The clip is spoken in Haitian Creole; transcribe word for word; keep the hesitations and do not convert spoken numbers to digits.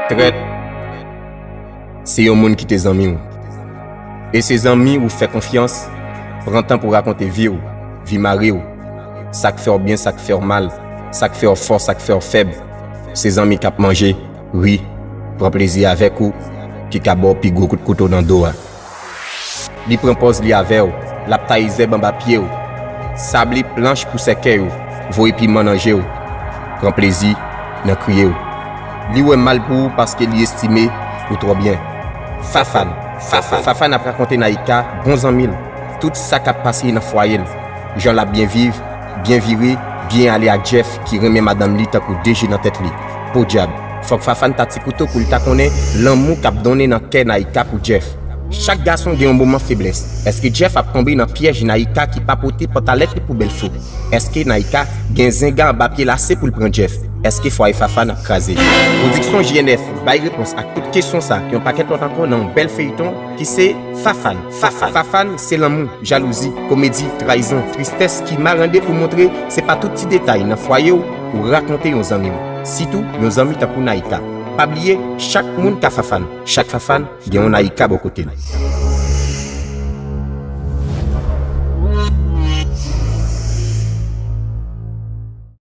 Trèt, se yon moun ki te zanmi w. E se zanmi ou fè konfyans, pran tan pou rakonte vi w, vi mari w. Sa k fè w byen, sa k fè w mal, sa k fè w fò, sa k fè w fèb. Se zanmi k ap manje, ri, pran plezi avèk ou, ki ka ba w pi gwo kout kouto nan do a. Li pran pòz li avè w, l ap taye zèb anba pye w, sable planch pou sèkèy ou, voye piman nan je w, pran plezi nan kriye w. Li wè mal pou ou paske li estime ou twò byen. Fafan, Fafan, Fafan ap rakonte Naïka, bon zanmi l, tout sa k ap pase nan fwaye l, jan l ap byen viv, byen vire, byen ale ak Jeff ki renmen madanm li tankou de je nan tèt li. Podyab, fòk Fafan ta ti kouto pou l ta konnen lanmou k ap donnen nan kè Naïka pou Jeff. Chak gason gen yon moman feblès. Èske Jeff ap tonbe nan pyèj Naïka ki pa pote pantalèt li pou bèl fo? Èske Naïka gen zenga anba pye lase pou l pran Jeff? Èske fwaye Fafan ap kraze? Pwodiksyon G N F bay repons ak tout kesyon sa ak yon pakèt lòt ankò nan yon bèl feyton ki se Fafan. Fafan, Fafan se lanmou, jalouzi, komedi, trayizon, tristès ki marande pou montre se pa tout ti detay nan fwaye w pou rakonte yon zanmi w. Sitou yon zanmi tankou Naïka. Pa bliye, chak moun ka Fafan, chak Fafan gen yon Naïka bò kote l.